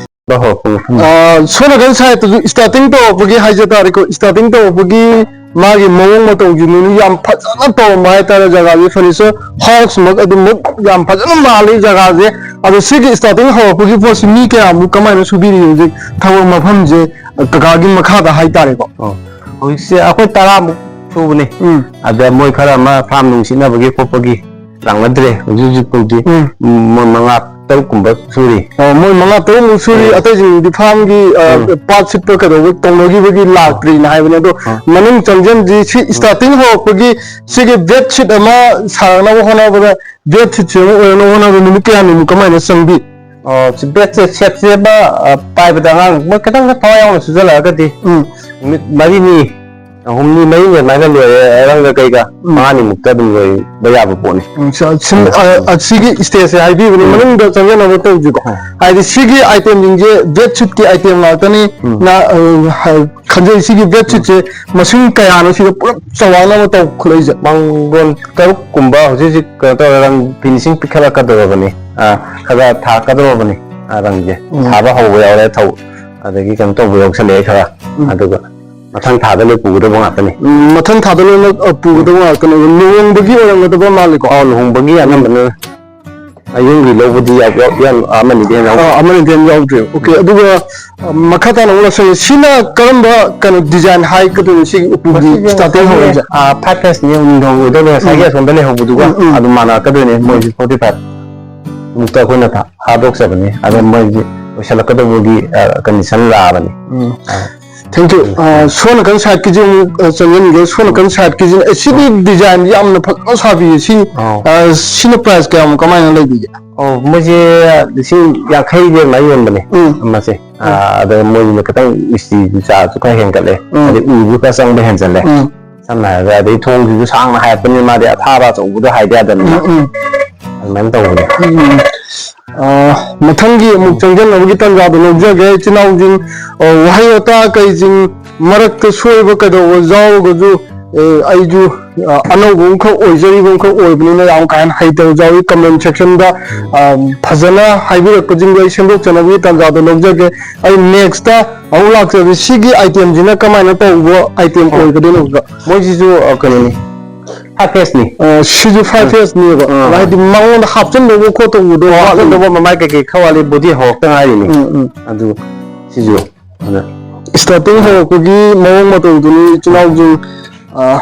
ꯍꯧꯔꯛꯄ ꯃꯐꯝ꯫ ꯑ, ꯁꯣꯝ ꯅꯥꯀꯟ ꯁꯥꯏꯠꯇꯁꯨ ꯁ꯭ꯇꯥꯔꯇꯤꯡ ꯇꯧꯔꯛꯄꯒꯤ ꯍꯥꯏꯖ ꯇꯥꯔꯦꯀꯣ, ꯁ꯭ꯇꯥꯔꯇꯤꯡ ꯇꯧꯔꯛꯄꯒꯤ ꯃꯥꯒꯤ ꯃꯑꯣꯡ ꯃꯇꯧꯁꯤꯡꯗꯨꯁꯨ ꯌꯥꯝ ꯐꯖꯅ ꯇꯧꯔꯝꯕ ꯍꯥꯏꯇꯥꯔꯦ꯫ ꯖꯒꯥꯁꯦ ꯐꯔꯅꯤꯆꯔ ꯍꯥꯎꯁꯃꯛ ꯑꯗꯨꯃꯛ ꯌꯥꯝ ꯐꯖꯅ ꯃꯥꯜꯂꯤ ꯖꯒꯥꯁꯦ꯫ ꯑꯗꯣ ꯁꯤꯒꯤ ꯁ꯭ꯇꯥꯔꯇꯤꯡ ꯍꯧꯔꯛꯄꯒꯤ ꯄꯣꯠꯁꯤ ꯃꯤ ꯀꯌꯥꯃꯨꯛ ꯀꯃꯥꯏꯅ ꯁꯨꯕꯤꯔꯤ ꯍꯧꯖꯤꯛ ꯊꯕꯛ ꯃꯐꯝꯁꯦ ꯀꯀꯥꯒꯤ ꯃꯈꯥꯗ ꯍꯥꯏꯇꯥꯔꯦꯀꯣ? ꯑꯣ꯫ ꯍꯧꯖꯤꯛꯁꯦ ꯑꯩꯈꯣꯏ ꯇꯔꯥꯃꯨꯛ ꯁꯨꯕꯅꯤ꯫ ꯎꯝ꯫ ꯑꯗ ꯃꯣꯏ ꯈꯔ ꯑꯃ ꯐꯥꯔꯝ ꯅꯨꯡ ꯁꯤꯠꯅꯕꯒꯤ ꯈꯣꯠꯄꯒꯤ ꯂꯥꯛꯅꯗ꯭ꯔꯦ ꯍꯧꯖꯤꯛ ꯍꯧꯖꯤꯛ ꯐꯥꯎꯗꯤ꯫ ꯎꯝ꯫ ꯎꯝ, ꯃꯣꯏ ꯃꯉꯥ ꯇꯔꯨꯛ ꯀꯨꯝꯕ ꯁꯨꯔꯤ꯫ ꯑ, ꯃꯣꯏ ꯃꯉꯥ ꯇꯔꯨꯛꯃꯨꯛ ꯁꯨꯔꯤ꯫ ꯎꯝ꯫ ꯑꯇꯩꯁꯤꯡꯗꯤ ꯐꯥꯝꯒꯤ, ꯑ, ꯎꯝ꯫ ꯄꯥꯠ ꯁꯤꯠꯄ ꯀꯩꯗꯧꯕ ꯇꯧꯅꯈꯤꯕꯒꯤ ꯂꯥꯛꯇ꯭ꯔꯤꯅ ꯍꯥꯏꯕꯅꯦ꯫ ꯑꯗꯣ ꯑ꯫ ꯃꯅꯨꯡ ꯆꯪꯁꯤꯟꯁꯤ, ꯁꯤ starting ꯍꯧꯔꯛꯄꯒꯤ ꯁꯤꯒꯤ bed sheet ꯑꯃ ꯁꯥꯔꯛꯅꯕ ꯍꯣꯠꯅꯕꯗ, bed sheet ꯁꯦ ꯑꯃ ꯑꯣꯏꯔꯛꯅꯕ ꯍꯣꯠꯅꯕꯗ ꯅꯨꯃꯤꯠ ꯀꯌꯥꯅꯤꯃꯨꯛ ꯀꯃꯥꯏꯅ ꯆꯪꯕꯤ? ꯑ, ꯁꯤ bed sheet ꯁꯦ ꯁꯦꯝꯕ, ꯑ, ꯄꯥꯏꯕꯗ ꯑꯉꯥꯡ ꯃꯣꯏ ꯈꯤꯇꯪ ꯊꯋꯥꯏ ꯌꯥꯎꯅ ꯁꯨꯖꯜꯂꯛꯑꯒꯗꯤ ꯎꯝ꯫ ꯅꯨꯃꯤꯠ ꯃꯔꯤꯅꯤ, ꯍꯨꯝꯅꯤ ꯃꯔꯤꯅꯤ ꯑꯗꯨꯃꯥꯏꯅ ꯂꯣꯏꯔꯦ꯫ ꯔꯪꯒ ꯀꯩꯒ ꯎꯝ꯫ ꯃꯉꯥꯅꯤꯃꯨꯛꯇ ꯑꯗꯨꯝ ꯂꯣꯏꯕ ꯌꯥꯕ ꯄꯣꯠꯅꯤ꯫ ꯎꯝ, ꯁ-, ꯁꯤꯝ-, ꯑ, ꯑ, ꯁꯤꯒꯤ stage ꯁꯦ ꯍꯥꯏꯕꯤꯕꯅꯤ, ꯎꯝ꯫ ꯃꯅꯨꯡꯗ ꯆꯪꯖꯅꯕ ꯇꯧꯁꯤꯀꯣ꯫ ꯍꯣꯏ꯫ ꯍꯥꯏꯗꯤ ꯁꯤꯒꯤ item ꯁꯤꯡꯁꯦ bed sheet ꯀꯤ item ꯉꯥꯛꯇꯅꯤ꯫ ꯎꯝ꯫ ꯅ, ꯑ, ꯍ-, ꯈꯟꯖꯩ꯫ ꯁꯤꯒꯤ bed sheet ꯁꯦ ꯃꯁꯤꯡ ꯀꯌꯥꯅꯣ ꯁꯤꯗ ꯄꯨꯂꯞ ꯆꯥꯎꯔꯥꯛꯅꯕ ꯇꯧꯈꯠꯂꯛꯏꯁꯦ? ꯃꯥꯡꯒꯣꯟ ꯇꯔꯨꯛ ꯀꯨꯝꯕ ꯍꯧꯖꯤꯛ ꯍꯧꯖꯤꯛ ꯀꯩꯅꯣ ꯇꯧꯔꯦ, ꯔꯪ finishing ꯄꯤꯈꯠꯂꯛꯀꯗꯧꯔꯕꯅꯤ꯫ ꯑ, ꯈꯔ ꯊꯥꯔꯛꯀꯗꯧꯔꯕꯅꯤ꯫ ꯑ, ꯔꯪꯁꯦ ꯎꯝ꯫ ꯁꯥꯕ ꯍꯧꯕ ꯌꯥꯎꯔꯦ, ꯊꯧ-, ꯑꯗꯒꯤ ꯀꯩꯅꯣ ꯇꯧꯕ ꯌꯥꯎꯁꯜꯂꯛꯑꯦ ꯈꯔ꯫ ꯎꯝ꯫ ꯑꯗꯨꯒ ꯃꯊꯪ ꯊꯥꯗ ꯂꯣꯏ ꯄꯨꯒꯗꯕ ꯉꯥꯛꯇꯅꯤ꯫ ꯎꯝ, ꯃꯊꯪ ꯊꯥꯗ ꯂꯣꯏꯅ, ꯑ, ꯄꯨꯒꯗꯕ ꯉꯥꯛꯇꯅꯦꯕ꯫ ꯂꯨꯍꯣꯡꯕꯒꯤ ꯑꯣꯏꯔꯝꯒꯗꯕ ꯃꯥꯜꯂꯤꯀꯣ? ꯑꯧ, ꯂꯨꯍꯣꯡꯕꯒꯤ ꯑꯅꯝꯕꯅ꯫ ꯑ, ꯌꯨꯝꯒꯤ ꯂꯧꯕꯗꯤ ꯌꯥꯎ-, ꯌꯥꯎ-, ꯌꯥꯝ ꯑꯃꯅꯤꯗꯤ ꯍꯦꯟꯅ ꯌꯥꯎꯗꯦ꯫ ꯑ, ꯑꯃꯅꯤꯗꯤ ꯍꯦꯟꯅ ꯌꯥꯎꯗ꯭ꯔꯦ꯫ OK, ꯎꯝ꯫ ꯑꯗꯨꯒ, ꯑ, ꯃꯈꯥ ꯇꯥꯅ ꯑꯃꯨꯛ ꯂꯥꯛꯆꯒꯦ꯫ ꯁꯤꯅ ꯀꯔꯝꯕ ꯀꯩꯅꯣ design ꯍꯥꯏꯒꯗꯣꯏꯅꯣ ꯁꯤꯒꯤ ꯎꯄꯨꯒꯤ ꯃꯁꯤꯁꯦ starting ꯉꯁꯥꯏꯒꯤ, ꯍꯧꯔꯛꯏꯁꯦ? ꯑ, five phase ꯅꯤꯌꯣꯝ ꯇꯧꯒꯗꯕꯅꯦ꯫ ꯉꯁꯥꯏꯒꯤ ꯎꯝ꯫ ꯑꯁꯣꯝꯗ ꯂꯩꯍꯧꯕꯗꯨꯒ ꯎꯝ, ꯎꯝ꯫ ꯑꯗꯨꯝ ꯃꯥꯟꯅꯔꯛꯀꯗꯣꯏꯅꯦ꯫ ꯎꯝ꯫ ꯃꯣꯏꯁꯨ forty five ꯃꯨꯛꯇ ꯑꯩꯈꯣꯏꯅ ꯊꯥ-, ꯊꯥꯗꯣꯛꯆꯕꯅꯤ꯫ ꯑꯗꯣ ꯎꯝ꯫ ꯃꯣꯏꯒꯤ ꯂꯣꯏꯁꯤꯜꯂꯛꯀꯗꯧꯕꯒꯤ, ꯑ, condition ꯂꯥꯛꯑꯕꯅꯤ꯫ ꯎꯝ꯫ ꯑ꯫ Thank you꯫ ꯑ, ꯁꯣꯝ ꯅꯥꯀꯟ side ꯀꯤꯁꯦ ꯑꯃꯨꯛ, ꯑ, ꯆꯪꯖꯟꯒꯦ꯫ ꯁꯣꯝ ꯅꯥꯀꯟ side ꯀꯤꯁꯤꯅ, ꯑꯦ, ꯁꯤꯗꯤ design ꯌꯥꯝꯅ ꯐꯖꯅ ꯁꯥꯕꯤꯌꯦ꯫ ꯁꯤ, ꯑꯧ꯫ ꯑ, ꯁꯤꯅ price ꯀꯌꯥꯃꯨꯛ ꯀꯃꯥꯏꯅ ꯂꯩꯕꯤꯒꯦ? ꯑꯧ, ꯃꯣꯏꯁꯦ ꯂꯤꯁꯤꯡ ꯌꯥꯡꯈꯩꯒꯤ ꯑꯗꯨꯃꯥꯏꯅ ꯌꯣꯟꯕꯅꯦ ꯎꯝ꯫ ꯑꯃꯁꯦ꯫ ꯎꯝ꯫ ꯑ, ꯑꯗ ꯃꯣꯏꯒꯤ ꯈꯤꯇꯪ ꯃꯤꯁꯇ꯭ꯔꯤꯒꯤ charge ꯁꯨ ꯈꯔ ꯍꯦꯟꯒꯠꯂꯦ꯫ ꯎꯝ꯫ ꯑꯗꯩ ꯎꯁꯨ ꯈꯔ ꯆꯪꯕ ꯍꯦꯟꯖꯜꯂꯦ꯫ ꯎꯝ꯫ ꯁꯝꯅ ꯍꯥꯏꯔꯕꯗ, ꯑꯗꯩ ꯊꯣꯡꯁꯤꯁꯨ ꯁꯥꯡꯅ ꯍꯥꯏꯔꯛꯄꯅꯤꯅ ꯃꯥꯗꯤ ꯑꯊꯥꯕ ꯑꯆꯧꯕꯗꯣ ꯍꯥꯏꯗ ꯌꯥꯗꯕꯅꯤꯅ꯫ ꯎꯝ, ꯎꯝ꯫ ꯑꯗꯨꯃꯥꯏꯅ ꯇꯧꯕꯅꯦ꯫ ꯎꯝ꯫ ꯑ, ꯃꯊꯪꯒꯤ ꯑꯃꯨꯛ ꯆꯪꯖꯅꯕꯒꯤ ꯇꯥꯟꯖꯥꯗꯣ ꯂꯧꯖꯒꯦ꯫ ꯏꯆꯤꯟ ꯏꯅꯥꯎꯁꯤꯡ, ꯑ, ꯋꯥꯍꯩ ꯋꯥꯇꯥ ꯀꯩꯁꯤꯡ ꯃꯔꯛꯇ ꯁꯣꯏꯕ ꯀꯩꯗꯧꯕ ꯌꯥꯎꯔꯒꯁꯨ, ꯑꯦ, ꯑꯩꯁꯨ, ꯑ, ꯑꯅꯧꯕ ꯑꯃꯈꯛ ꯑꯣꯏꯖꯔꯤꯕ ꯑꯃꯈꯛ ꯑꯣꯏꯕꯅꯤꯅ ꯌꯥꯝ ꯀꯥ ꯍꯦꯟꯅ ꯍꯩꯇꯕ ꯌꯥꯎꯏ꯫ Comment section ꯗ, ꯑ, ꯐꯖꯅ ꯍꯥꯏꯕꯤꯔꯛꯄꯁꯤꯡꯗꯣ ꯑꯩ ꯁꯦꯝꯗꯣꯛꯆꯅꯕꯒꯤ ꯇꯥꯟꯖꯥꯗꯣ ꯂꯧꯖꯒꯦ꯫ ꯑꯩ next ꯑꯃꯨꯛ ꯂꯥꯛꯆꯒꯦ꯫ ꯁꯤꯒꯤ item ꯁꯤꯅ ꯀꯃꯥꯏꯅ ꯇꯧꯕ item ꯑꯣ꯫ ꯑꯣꯏꯒꯗꯣꯏꯅꯣ? ꯃꯣꯏꯁꯤꯁꯨ, ꯑ, ꯀꯩꯅꯣꯅꯤ, five phase ꯅꯤ꯫ ꯑ, ꯁꯤꯁꯨ five ꯎꯝ꯫ Phase ꯅꯦꯕ꯫ ꯎꯝ꯫ ꯍꯥꯏꯗꯤ ꯃꯉꯣꯟꯗ ꯍꯥꯞꯆꯤꯟꯗꯧꯕ ꯈꯣꯠꯇꯧꯕꯗꯣ ꯑꯣ, ꯋꯥꯠꯂꯤ꯫ ꯍꯥꯞꯆꯤꯟꯗꯧꯕ ꯃꯃꯥꯏ ꯀꯩꯀꯩ ꯈꯔ ꯋꯥꯠꯂꯤ, body ꯍꯧꯔꯛꯇ ꯉꯥꯏꯔꯤꯅꯤ꯫ ꯎꯝ, ꯎꯝ꯫ ꯑꯗꯨ ꯁꯤꯁꯨ ꯑꯗ starting ꯑ꯫ ꯍꯧꯔꯛꯄꯒꯤ ꯃꯑꯣꯡ ꯃꯇꯧꯗꯨꯅꯤ ꯏꯆꯤꯟ ꯏꯅꯥꯎꯁꯤꯡ, ꯑ,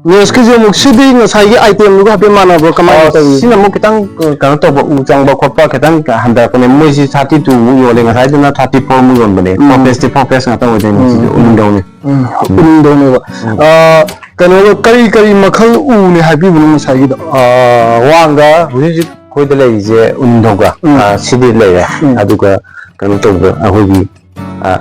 ꯅꯦꯛꯁꯀꯤꯁꯦ ꯑꯃꯨꯛ ꯁꯤꯗꯤ ꯉꯁꯥꯏꯒꯤ item ꯗꯨꯒ ꯍꯥꯏꯐꯦꯠ ꯃꯥꯟꯅꯕ꯭ꯔꯣ? ꯀꯃꯥꯏꯅ ꯑꯣ, ꯇꯧꯏ? ꯁꯤꯅ ꯑꯃꯨꯛ ꯈꯤꯇꯪ, ꯑ, ꯀꯩꯅꯣ ꯇꯧꯕ, ꯎ ꯆꯪꯕ ꯈꯣꯠꯄ ꯈꯤꯇꯪ ꯍꯟꯊꯔꯛꯄꯅꯦ꯫ ꯃꯣꯏꯁꯤ thirty two ꯃꯨꯛ ꯌꯣꯜꯂꯦ, ꯉꯁꯥꯏꯗꯨꯅ thirty four ꯃꯨꯛ ꯌꯣꯟꯕꯅꯦ꯫ ꯎꯝ꯫ Four piece T four piece ꯉꯥꯛꯇ ꯑꯣꯏꯗꯣꯏꯅꯦ꯫ ꯎꯝ, ꯁꯤꯗꯤ ꯎꯝ꯫ ꯎꯅꯤꯡꯗꯧꯅꯤ꯫ ꯎꯝ, ꯎꯝ꯫ ꯎꯅꯤꯡꯗꯧꯅꯦꯕ꯫ ꯎꯝ꯫ ꯑ, ꯀꯩꯅꯣꯗꯣ, ꯀꯔꯤ ꯀꯔꯤ ꯃꯈꯜ ꯎꯅꯦ ꯍꯥꯏꯕꯤꯕꯅꯣ ꯉꯁꯥꯏꯒꯤꯗꯣ? ꯑ, ꯋꯥꯡꯒ ꯍꯧꯖꯤꯛ ꯍꯧꯖꯤꯛ ꯑꯩꯈꯣꯏꯗ ꯂꯩꯔꯤꯁꯦ ꯎꯅꯤꯡꯗꯧꯒ, ꯎꯝ꯫ ꯑ, ꯁꯤꯗꯤ ꯂꯩꯔꯦ꯫ ꯎꯝ꯫ ꯑꯗꯨꯒ ꯀꯩꯅꯣ ꯇꯧꯕ, ꯑꯩꯈꯣꯏꯒꯤ ꯑ,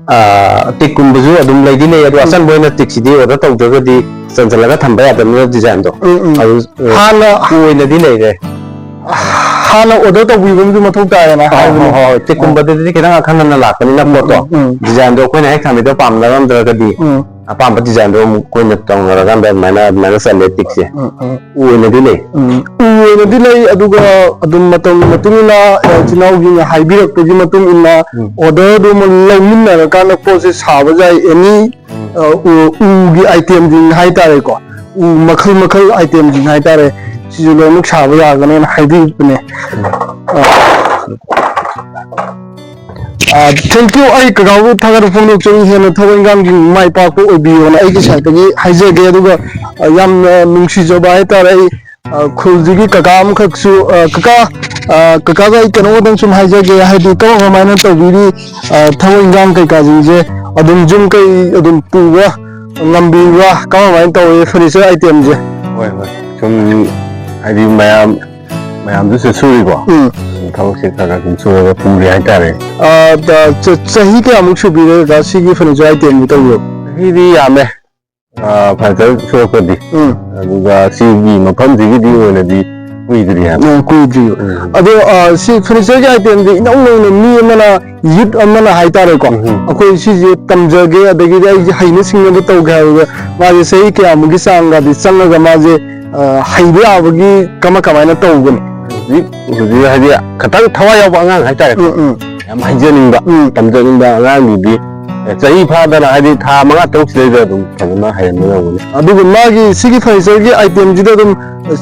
ꯑ, ꯇꯤꯛꯀꯨꯝꯕꯁꯨ ꯑꯗꯨꯝ ꯂꯩꯗꯤ ꯂꯩ, ꯑꯗꯣ ꯎꯝ꯫ ꯑꯆꯟꯕ ꯑꯣꯏꯅ ꯇꯤꯛꯁꯤꯗꯤ order ꯇꯧꯗ꯭ꯔꯒꯗꯤ ꯆꯟꯁꯤꯜꯂꯒ ꯊꯝꯕ ꯌꯥꯗꯕꯅꯤꯅ designꯗꯣ꯫ ꯎꯝ, ꯎꯝ꯫ ꯑꯗꯨ, ꯑ, ꯍꯥꯟꯅ ꯎ ꯑꯣꯏꯅꯗꯤ ꯂꯩꯔꯦ꯫ ꯍꯥꯟꯅ order ꯇꯧꯕꯤꯕ ꯑꯃꯁꯨ ꯃꯊꯧ ꯇꯥꯏꯌꯦꯅ ꯍꯣꯏ, ꯍꯥꯏꯕꯅꯤ꯫ ꯍꯣꯏ, ꯍꯣꯏ꯫ ꯇꯤꯛꯀꯨꯝꯕꯗꯨꯗꯤ ꯈꯤꯇꯪ ꯑꯈꯟꯅꯅ ꯂꯥꯛꯄꯅꯤꯅ ꯎꯝ, ꯄꯣꯠꯇꯣ, ꯎꯝ, ꯎꯝ꯫ Designꯗꯣ ꯑꯩꯈꯣꯏꯅ ꯍꯦꯛ ꯊꯝꯃꯤꯗꯣ ꯄꯥꯝꯅꯔꯝꯗ꯭ꯔꯒꯗꯤ ꯎꯝ꯫ ꯑꯄꯥꯝꯕ designꯗꯣ ꯑꯃꯨꯛ ꯑꯩꯈꯣꯏꯅ ꯇꯧꯅꯔꯀꯥꯟꯗ ꯑꯗꯨꯃꯥꯏꯅ, ꯑꯗꯨꯃꯥꯏꯅ ꯆꯜꯂꯦ ꯇꯤꯛꯁꯦ꯫ ꯎꯝ, ꯎꯝ꯫ ꯎ ꯑꯣꯏꯅꯗꯤ ꯂꯩ꯫ ꯎꯝ, ꯎ ꯑꯣꯏꯅꯗꯤ ꯂꯩ, ꯑꯗꯨꯒ ꯑꯗꯨꯝ ꯃꯇꯝꯒꯤ ꯃꯇꯨꯡ ꯏꯟꯅ, ꯑ, ꯏꯆꯤꯟ ꯏꯅꯥꯎꯁꯤꯡꯅ ꯍꯥꯏꯕꯤꯔꯛꯄꯒꯤ ꯃꯇꯨꯡ ꯏꯟꯅ ꯎꯝ꯫ Order ꯑꯗꯨ ꯑꯃ ꯂꯧꯃꯤꯟꯅꯔꯀꯥꯟꯗ ꯄꯣꯠꯁꯦ ꯁꯥꯕ ꯌꯥꯏ꯫ Any, ꯎꯝ꯫ ꯑ, ꯎ-, ꯎꯒꯤ itemꯁꯤꯡ ꯍꯥꯏꯇꯥꯔꯦꯀꯣ, ꯎ ꯃꯈꯜ ꯃꯈꯜ itemꯁꯤꯡ ꯍꯥꯏꯇꯥꯔꯦ, ꯁꯤꯁꯨ ꯂꯣꯏꯅꯃꯛ ꯁꯥꯕ ꯌꯥꯒꯅꯦꯅ ꯍꯥꯏꯕꯤꯕꯅꯦ꯫ ꯎꯝ꯫ ꯑ, ꯑ, thank you꯫ ꯑꯩ ꯀꯀꯥꯕꯨ ꯊꯥꯒꯠꯄ ꯐꯣꯡꯗꯣꯛꯆꯔꯤ, ꯍꯦꯟꯅ ꯊꯕꯛ ꯏꯪꯈꯥꯡꯒꯤ ꯃꯥꯏ ꯄꯥꯛꯄ ꯑꯣꯏꯕꯤꯌꯣꯅ ꯑꯩꯒꯤ sideꯇꯒꯤ ꯍꯥꯏꯖꯒꯦ꯫ ꯑꯗꯨꯒ, ꯑ, ꯌꯥꯝꯅ ꯅꯨꯡꯁꯤꯖꯕ ꯍꯥꯏꯇꯥꯔꯦ, ꯑꯩ ꯑ, ꯈꯨꯜꯁꯤꯒꯤ ꯀꯀꯥ ꯑꯃꯈꯛꯁꯨ, ꯑ, ꯀꯀꯥ, ꯑ, ꯀꯀꯥꯗ ꯑꯩ ꯀꯩꯅꯣꯝꯇꯪ ꯁꯨꯝ ꯍꯥꯏꯖꯒꯦ, ꯍꯥꯏꯗꯤ ꯀꯃꯥꯏ ꯀꯃꯥꯏꯅ ꯇꯧꯕꯤꯔꯤ, ꯑ, ꯊꯕꯛ ꯏꯟꯈꯥꯡ ꯀꯩꯀꯥꯁꯤꯡꯁꯦ ꯑꯗꯨꯝ ꯌꯨꯝ ꯀꯩ ꯑꯗꯨꯝ ꯄꯨꯕ ꯉꯝꯕꯤꯕ꯭ꯔꯥ, ꯀꯃꯥꯏ ꯀꯃꯥꯏꯅ ꯇꯧꯋꯤ furniture itemꯁꯦ? ꯍꯣꯏ, ꯍꯣꯏ꯫ ꯁꯨꯝ ꯍꯥꯏꯗꯤ ꯃꯌꯥꯝ, ꯃꯌꯥꯝꯁꯨ ꯁꯨ-, ꯁꯨꯔꯤꯀꯣ꯫ ꯎꯝ꯫ ꯑꯗꯨꯝ ꯊꯕꯛꯁꯦ ꯈꯔ ꯈꯔ ꯑꯗꯨꯝ ꯁꯨꯔꯒ ꯄꯨꯔꯤ ꯍꯥꯏꯇꯥꯔꯦ꯫ ꯑ, ꯇ-, ꯆ-, ꯆꯍꯤ ꯀꯌꯥꯃꯨꯛ ꯁꯨꯕꯤꯔꯦ ꯀꯀꯥ ꯁꯤꯒꯤ furniture itemꯁꯦ ꯇꯧꯕꯤꯕ? ꯆꯍꯤꯗꯤ ꯌꯥꯝꯃꯦ꯫ ꯑ, furniture ꯁꯨꯔꯛꯄꯗꯤ꯫ ꯎꯝ꯫ ꯑꯗꯨꯒ ꯁꯤꯒꯤ ꯃꯐꯝꯁꯤꯒꯤꯗꯤ ꯑꯣꯏꯅꯗꯤ ꯀꯨꯏꯗ꯭ꯔꯤ ꯍꯥꯏꯕ꯫ ꯎꯝ, ꯀꯨꯏꯗ꯭ꯔꯤꯕ꯫ ꯎꯝ꯫ ꯑꯗꯣ, ꯑ, ꯁꯤ furnitureꯒꯤ itemꯁꯦ ꯏꯅꯧ ꯅꯧꯅ ꯃꯤ ꯑꯃꯅ, youth ꯑꯃꯅ ꯍꯥꯏꯇꯥꯔꯦꯀꯣ, ꯎꯝ꯫ ꯑꯩꯈꯣꯏ ꯁꯤꯁꯦ ꯇꯝꯖꯒꯦ, ꯑꯗꯒꯤꯗꯤ ꯑꯩꯁꯦ ꯍꯩꯅ ꯁꯤꯡꯅꯕ ꯇꯧꯒꯦ ꯍꯥꯏꯕꯗ ꯃꯥꯁꯦ ꯆꯍꯤ ꯀꯌꯥꯃꯨꯛꯀꯤ ꯆꯥꯡꯒꯗꯤ ꯆꯪꯉꯒ ꯃꯥꯁꯦ, ꯑ, ꯍꯩꯕ ꯌꯥꯕꯒꯤ ꯀꯃ-, ꯀꯃꯥꯏꯅ ꯇꯧꯒꯅꯤ? ꯍꯧꯖꯤꯛ, ꯍꯧꯖꯤꯛ ꯍꯥꯏꯗꯤ ꯈꯤꯇꯪ ꯊꯋꯥꯏ ꯌꯥꯎꯕ ꯑꯉꯥꯡ ꯍꯥꯏꯇꯥꯔꯦ꯫ ꯎꯝ, ꯎꯝ꯫ ꯌꯥꯝ ꯍꯩꯖꯅꯤꯡꯕ, ꯎꯝ꯫ ꯇꯝꯖꯅꯤꯡꯕ ꯑꯉꯥꯡꯗꯨꯗꯤ, ꯑꯦ, ꯆꯍꯤ ꯐꯥꯗꯅ ꯍꯥꯏꯗꯤ ꯊꯥ ꯃꯉꯥ ꯇꯔꯨꯛ ꯁꯤꯗꯩꯗ ꯑꯗꯨꯝ ꯐꯖꯅ ꯍꯩꯍꯟꯕ ꯉꯝꯒꯅꯤ꯫ ꯑꯗꯨꯒ ꯃꯥꯒꯤ ꯁꯤꯒꯤ furnitureꯒꯤ itemꯁꯤꯗ ꯑꯗꯨꯝ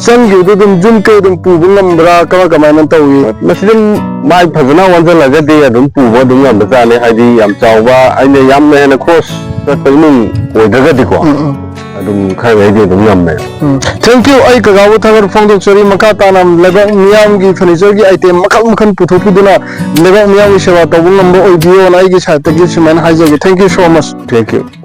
ꯆꯪꯈꯤꯕꯗ ꯑꯗꯨꯝ ꯌꯨꯝ ꯀꯩ ꯑꯗꯨꯝ ꯄꯨꯕ ꯉꯝꯕ꯭ꯔꯥ? ꯀꯃꯥꯏ, ꯀꯃꯥꯏꯅ ꯇꯧꯏ? ꯃꯁꯤꯗ ꯃꯥꯏ ꯐꯖꯅ ꯑꯣꯟꯁꯤꯜꯂꯒꯗꯤ ꯑꯗꯨꯝ ꯄꯨꯕ ꯑꯗꯨꯝ ꯉꯝꯕꯖꯥꯠꯅꯤ꯫ ꯍꯥꯏꯗꯤ ꯌꯥꯝ ꯆꯥꯎꯕ, ꯑꯩꯅ ꯌꯥꯝꯅ ꯍꯦꯟꯅ cross ꯆꯠꯄ ꯏꯃꯨꯡ ꯑꯣꯏꯗ꯭ꯔꯒꯗꯤꯀꯣ꯫ ꯎꯝ, ꯎꯝ꯫ ꯑꯗꯨꯝ ꯈꯔ ꯈꯩꯗꯤ ꯑꯗꯨꯝ ꯉꯝꯃꯦ꯫ ꯎꯝ, thank you꯫ ꯑꯩ ꯀꯀꯥꯕꯨ ꯊꯥꯒꯠ ꯐꯣꯡꯗꯣꯛꯆꯔꯤ꯫ ꯃꯈꯥ ꯇꯥꯅ ꯂꯩꯕꯥꯛ ꯃꯤꯌꯥꯝꯒꯤ furniture ꯒꯤ item ꯃꯈꯜ ꯃꯈꯜ ꯄꯨꯊꯣꯛꯄꯤꯗꯨꯅ ꯂꯩꯕꯥꯛ ꯃꯤꯌꯥꯝꯒꯤ ꯁꯦꯕꯥ ꯇꯧꯕ ꯉꯝꯕ ꯑꯣꯏꯕꯤꯌꯣꯅ ꯑꯩꯒꯤ side ꯇꯒꯤ ꯁꯨꯃꯥꯏꯅ ꯍꯥꯏꯖꯒꯦ꯫ Thank you so much꯫ Thank you꯫